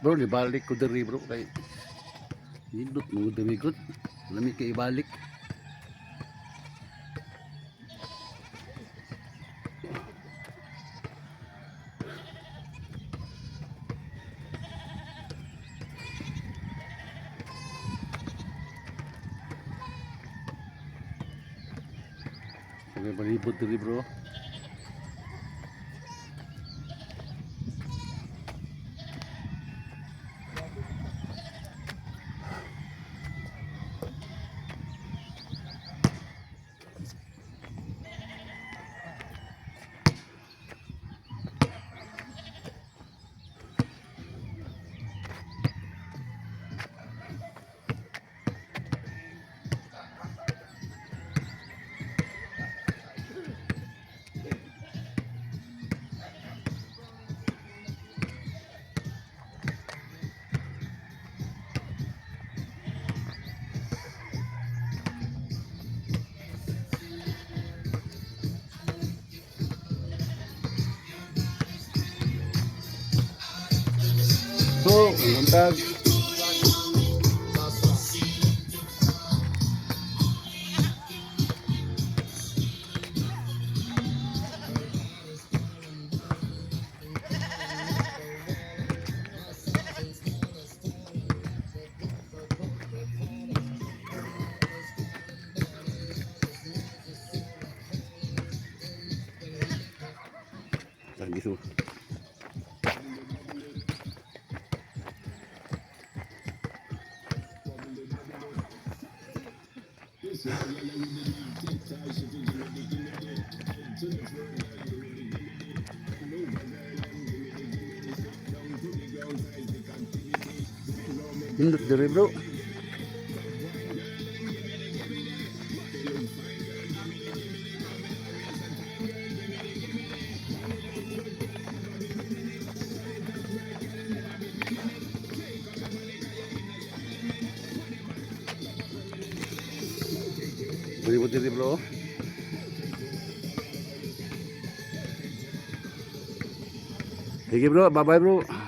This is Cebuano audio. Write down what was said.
Bro, nibalik ko diri, bro, kay nindot mo diri gud. Lami kay ibalik. Okay, palibot diri, bro. So, buntag. Lagi so. Nindot diri, bro. Palibot diri, bro. Sige, bro, bye bye, bro.